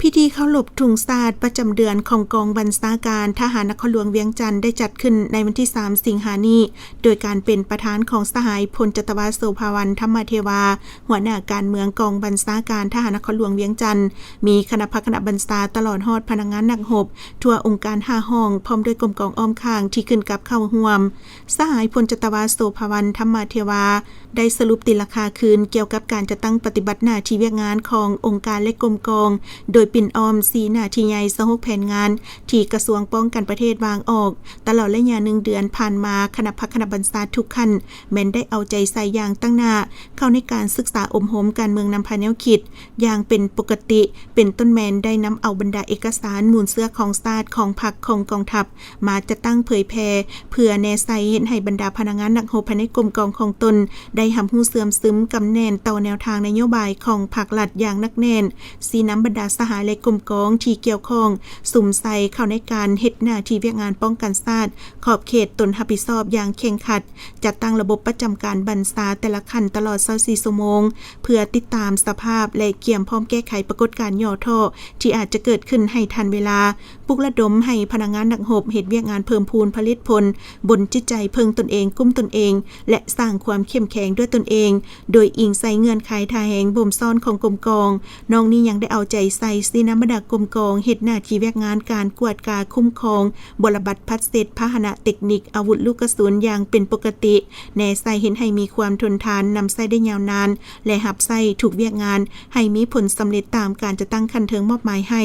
ພິທີເຄົາລົບທຸງຊາດປະຈຳເດືອນຂອງກອງບັນຊາການທະຫານນະຄອນຫຼວງວຽງຈັນ ໄດ້ຈັດຂຶ້ນໃນວັນທີສາມ ສິງຫານີ້ ໂດຍການເປັນປະທານຂອງສະຫາຍພົນຈັດຕະວາ ໂສພາວັນ ທຳມະເທວາ ຫົວໜ້າການເມືອງກອງບັນຊາການທະຫານນະຄອນຫຼວງວຽງຈັນ, ມີຄະນະພັກຄະນະບັນຊາ ຕະຫຼອດຮອດພະນັກງານນັກຮົບທົ່ວອົງການຫ້າຫ້ອງ ພ້ອມດ້ວຍກົມກອງອ້ອມຂ້າງທີ່ຂຶ້ນກັບເຂົ້າຮ່ວມ. ສະຫາຍພົນຈັດຕະວາ ໂສພາວັນ ທຳມະເທວາ ໄດ້ສະຫຼຸບຕີລາຄາຄືນກ່ຽວກັບການຈັດຕັ້ງປະຕິບັດໜ້າທີ່ວຽກງານຂອງອົງການ ແລະ ກົມກອງ, ໂດຍປິ່ນອ້ອມສີ່ໜ້າທີ່ໃຫຍ່ ຊາວຫົກແຜນງານທີ່ກະຊວງປ້ອງກັນປະເທດວາງອອກ. ຕະຫຼອດໄລຍະໜຶ່ງເດືອນຜ່ານມາ, ຄະນະພັກຄະນະບັນຊາທຸກຂັ້ນແມ່ນໄດ້ເອົາໃຈໃສ່ຢ່າງຕັ້ງໜ້າເຂົ້າໃນການສຶກສາອົບຮົມການເມືອງນຳພາແນວຄິດຢ່າງເປັນປົກກະຕິ, ເປັນຕົ້ນແມ່ນໄດ້ນຳເອົາບັນດາເອກະສານ, ມູນເຊື້ອຂອງຊາດ, ຂອງພັກ, ຂອງກອງທັບ ມາຈັດຕັ້ງເຜີຍແຜ່ ເພື່ອແນໃສ່ເຮັດໃຫ້ບັນດາພະນັກງານນັກຮົບພາຍໃນກົມກອງຂອງຕົນ ໄດ້ຮັບຮູ້ເຊື່ອມຊຶມກຳແໜ້ນຕໍ່ແນວທາງນະໂຍບາຍຂອງພັກລັດຢ່າງໜັກແໜ້ນ, ຊີ້ນຳບັນດາສະຫາຍ ແລະ ກົມກອງທີ່ກ່ຽວຂ້ອງ ສຸມໃສ່ເຂົ້າໃນການເຮັດໜ້າທີ່ວຽກງານປ້ອງກັນຊາດ, ຂອບເຂດຕົນຮັບຜິດຊອບຢ່າງເຄັ່ງຄັດ, ຈັດຕັ້ງລະບົບປະຈຳການບັນຊາແຕ່ລະຂັ້ນຕະຫຼອດຊາວສີ່ຊົ່ວໂມງ ເພື່ອຕິດຕາມສະພາບ ແລະ ກຽມພ້ອມແກ້ໄຂປາກົດການຫຍໍ້ທໍ້ທີ່ອາດຈະເກີດຂຶ້ນໃຫ້ທັນເວລາ. ປຸກລະດົມໃຫ້ພະນັກງານນັກຮົບເຮັດວຽກງານເພີ່ມພູນຜະລິດຜົນບົນຈິດໃຈເພິ່ງຕົນເອງ, ກຸ້ມຕົນເອງ ແລະ ສ້າງຄວາມເຂັ້ມແຂງດ້ວຍຕົນເອງ, ໂດຍອີງໃສ່ເງື່ອນໄຂທ່າແຮງບົ່ມຊ້ອນຂອງກົມກອງ. ນອກນີ້ຍັງໄດ້ເອົາໃຈໃສ່ຊີ້ນຳບັນດາກົມກອງເຮັດໜ້າທີ່ວຽກງານການກວດກາຄຸ້ມຄອງບົວລະບັດພັດເສັດ, ພາຫະນະເຕັກນິກ, ອາວຸດລູກກະສຸນຢ່າງເປັນປົກກະຕິ, ແນໃສ່ເຮັດໃຫ້ມີຄວາມທົນທານ, ນຳໃຊ້ໄດ້ຍາວນານ ແລະ ຮັບໃຊ້ທຸກວຽກງານໃຫ້ມີຜົນສຳເລັດຕາມການຈັດຕັ້ງຂັ້ນເທິງມອບໝາຍໃຫ້.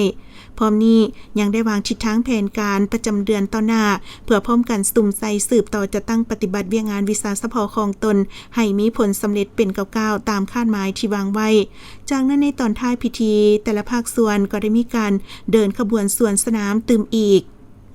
ພ້ອມນີ້ຍັງໄດ້ວາງທິດທາງແຜນການປະຈຳເດືອນຕໍ່ໜ້າ ເພື່ອພ້ອມກັນສຸມໃສ່ສືບຕໍ່ຈັດຕັ້ງປະຕິບັດວຽກງານວິຊາສະເພາະຂອງຕົນໃຫ້ມີຜົນສຳເລັດເປັນກ້າວໆຕາມຄາດໝາຍທີ່ວາງໄວ້. ຈາກນັ້ນໃນຕອນທ້າຍພິທີ, ແຕ່ລະພາກສ່ວນກໍໄດ້ມີການເດີນຂະບວນສວນສະໜາມຕື່ມອີກ.